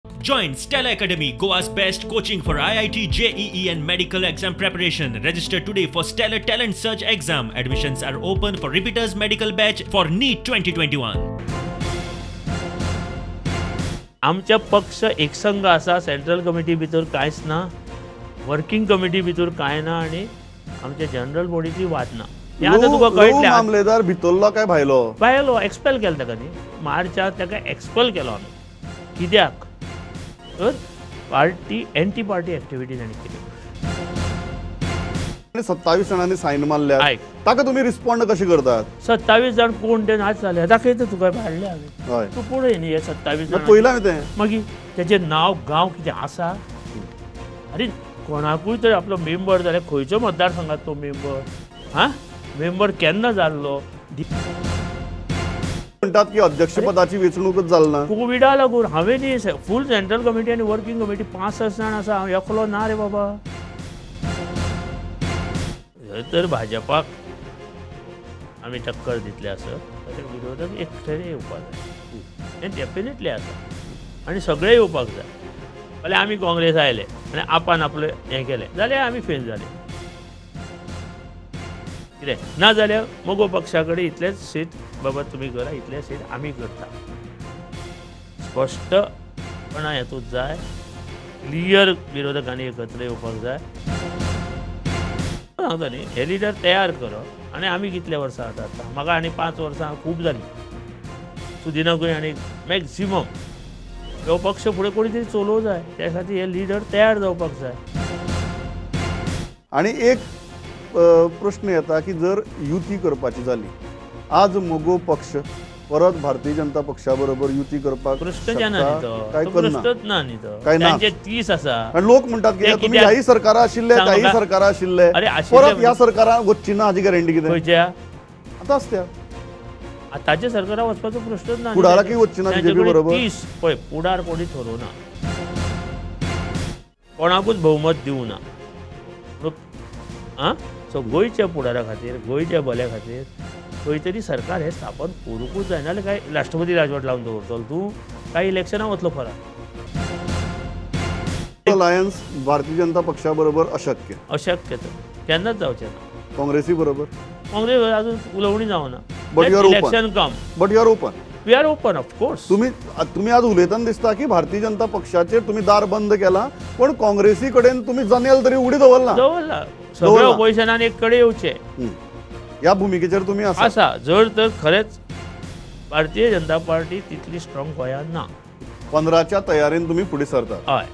Join Stella Academy, Goa's best coaching for IIT, JEE and medical exam preparation. Register today for Stellar Talent Search exam. Admissions are open for repeaters medical batch for NEET 2021. आमच्या पक्ष एकसंघ आसा, central committee भितर कांयच ना, working committee भितर कांय ना आनी आमच्या जनरल बॉडीची वाद ना. हें आतां तुका कळटलें. मामलेदार भितरलो काय भायलो? भायलो, एक्सपेल केलो ताका न्ही, मार्चाक ताका एक्सपेल केलो आमी. कित्याक तर पार्टी एंटी पार्टी एक्टिविटी ताणें केली. 27 जाणांनी सायन मारल्या, ताका तुमी रिस्पॉन्ड कशें करतात? 27 जाण कोण ते नाच जाले दाखयता तुका, हाडले हांवें, तूं पळय न्ही. हे 27 जाण पळयलां हांवें तें. मागीर तेचें नांव गांव कितें आसा? आरे कोणाकूय तर आपलो मेंबर जाल्यार खंयचो मतदारसंघात तो मेंबर, हां मेंबर केन्ना जाल्लो? म्हणटात की अध्यक्षपदाची वेंचणूकच जाली ना कोविडा लागून. हांवें न्ही फूल सेंट्रल कमिटी आनी वर्किंग कमिटी 5-6 जाण आसा, हांव एकलो ना रे बाबा. जर तर भाजपाक आमी टक्कर दितले आसत जाल्यार विरोधक एकठांय येवपाक जाय, हें डेफिनेटली आसा आनी सगळे येवपाक जाय. जाल्यार आमी काँग्रेस आयले आनी आपान आपलें हें केलें जाल्यार आमी फेल जाले कितें ना जाल्यार मगो पक्षा कडेन इतलेच सीट बाबा तुमी करा, इतले सीट आमी करता. स्पश्टपणा हेतूंत जाय, क्लियर विरोधकांनी एकत्र येवपाक जाय. सांगता न्ही, हे लिडर तयार करप आनी आमी कितले वर्सां आतां आतां म्हाका आनी 5 वर्सां खूब जालीं, सुदिनाकूय आनी मॅक्सिमम हो पक्ष फुडें कोणी तरी चलोवंक जाय, त्या खातीर हे लिडर तयार जावपाक जाय. आनी एक प्रश्न येता की जर युती करपाची जाली, आज मगो पक्ष परत भारतीय जनता पक्षा बरोबर युती करपाक प्रश्न ना, प्रश्नच ना न्ही तो. तांचे 30 आसा आनी लोक म्हणटात की तुमी ह्याय सरकारा आशिल्ले, त्याय सरकारा आशिल्ले, परत ह्या सरकारान वचची ना हाजी गॅरंटी कितें? खंयच्या आतां आसत्या आतांच्या सरकारा वचपाचो प्रश्नच ना. फुडाराकूय वचची ना बीजेपी बरोबर. 30 पळय फुडार कोणी थरोवना, कोणाकूच भोवमत दिवना. आं सो गोंयच्या फुडारा खातीर, गोंयच्या भल्या खातीर खंय तरी सरकार हें स्थापन करूंकूच जाय. नाजाल्यार काय राष्ट्रपती राजवट लावन दवरतलो तूं, काय इलेक्शनाक वतलो परत? अलायन्स भारतीय जनता पक्षा बरोबर अशक्य, अशक्य तर केन्नाच जावचें ना. काँग्रेसी बरोबर? काँग्रेस अजून उलोवणी जावना. But election come, but you are open. We are open of course. तुम्ही आज उलयतना दिसता की भारतीय जनता पक्षाचेर तुम्ही दार बंद केला, पण काँग्रेसी कडेन तुम्ही जनेल तरी उघडी दवरला. दवरला, सगळे ऑपोजिशनान एक कडेन येवचें ह्या भुमिकेचेर तुम्ही आसा. जर तर खरेंच भारतीय जनता पार्टी तितली स्ट्रॉंग गोंयांत ना, 15च्या तयारेन तुम्ही फुडें सरतात. हय.